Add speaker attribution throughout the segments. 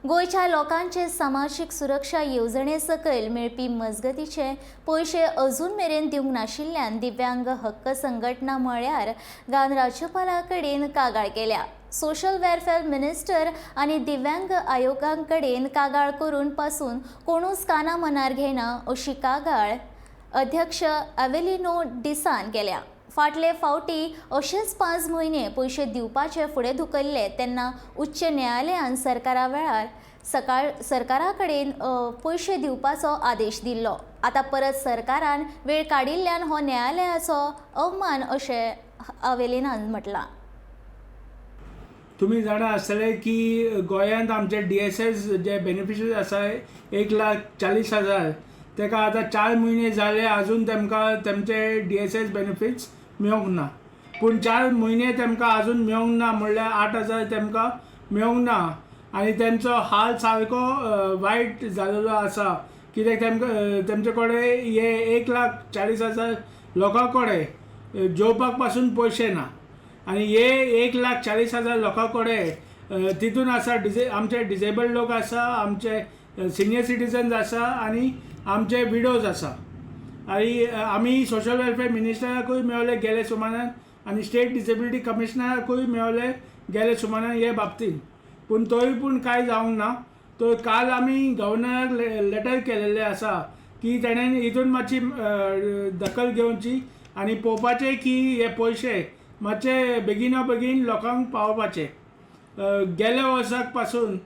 Speaker 1: गोंयच्या लोकांचे समाजीक सुरक्षा येवजणे सकयल मेळपी मजगतीचे पयशे अजून मेरेन दिवंक नाशिल्ल्यान दिव्यांग हक्क संघटना म्हळ्यार गान राज्यपाला कडेन कागाळ केल्या. सोशल वेलफेअर मिनिस्टर आनी दिव्यांग आयोगां कडेन कागाळ करून पासून कोणूच काना मनार घेना अशी कागाळ अध्यक्ष अवेलिनो डिसान केल्या. फाटले फावटी अशेच 5 म्हयने पयशे दिवपाचे फुडें धुकल्ले तेन्ना उच्च न्यायालयान सरकारा वेळार सकाळ सरकारा कडेन पयशे दिवपाचो आदेश दिल्लो. आतां परत सरकारान वेळ काडिल्ल्यान हो न्यायालयाचो अवमान अशें अवेलिनान म्हटलां.
Speaker 2: तुमी जाणा आसतले की गोंयांत आमचे डीएसएस जे बेनिफिशरी आसा 1,40,000, ताका आतां 4 म्हयने जाले, अजून तेमकां तेमचे डीएसएस बेनिफिट्स मेळूंक ना. पूण 4 म्हयने तेमकां अजून मेळूंक ना म्हणल्यार 8,000 तेमकां मेळूंक ना आनी तेंचो हाल सारको वायट जालेलो आसा, कित्याक तेमकां तेमचे कडेन हे 1,40,000 लोकां कडेन जेवपाक पासून पयशे ना. आनी हे 1,40,000 लोकां कडेन तितून आसा आमचे डिजेबल्ड लोक आसा, आमचे सिनियर सिटीजन्स आसा आनी आमचे विडोज आसा. आनी आमी सोशल वेलफेअर मिनिस्टराकूय मेवले गेले सुमारान आनी स्टेट डिसेबिलिटी कमिशनराकूय मेवले गेले सुमारान हे बाबतीन, पूण तोय पूण कांय जावंक ना. तर काल आमी गव्हर्नराक लेटर केलेले आसा की तेणें हितून मातशी दखल घेवची आनी पळोवपाचें की हे पयशे मातशे बेगिना बेगीन लोकांक पावोवपाचे. गेल्या वर्साक पासून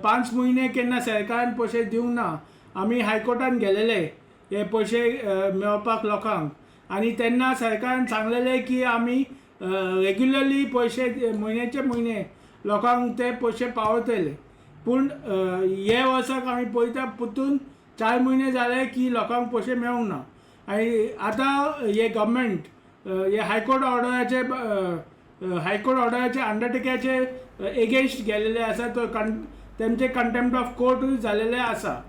Speaker 2: 5 म्हयने केन्ना सरकारान पयशे दिवंक ना, आमी हायकोर्टान गेलेले हे पयशे मेळोवपाक लोकांक आनी तेन्ना सरकारान सांगलेलें की आमी रेग्युलरली पयशे म्हयन्याचे म्हयने लोकांक ते पयशे पावयतले. पूण हे वर्साक आमी पळयता, परतून 4 म्हयने जाले की लोकांक पयशे मेळूंक ना. आनी आतां हे गव्हर्मेंट हे हायकोर्ट ऑर्डराचे अंडरटेकिंगाचे एगेन्स्ट गेलेले आसा. तो तेमचे कंटेम्प्ट ऑफ कोर्टूय जालेले आसा.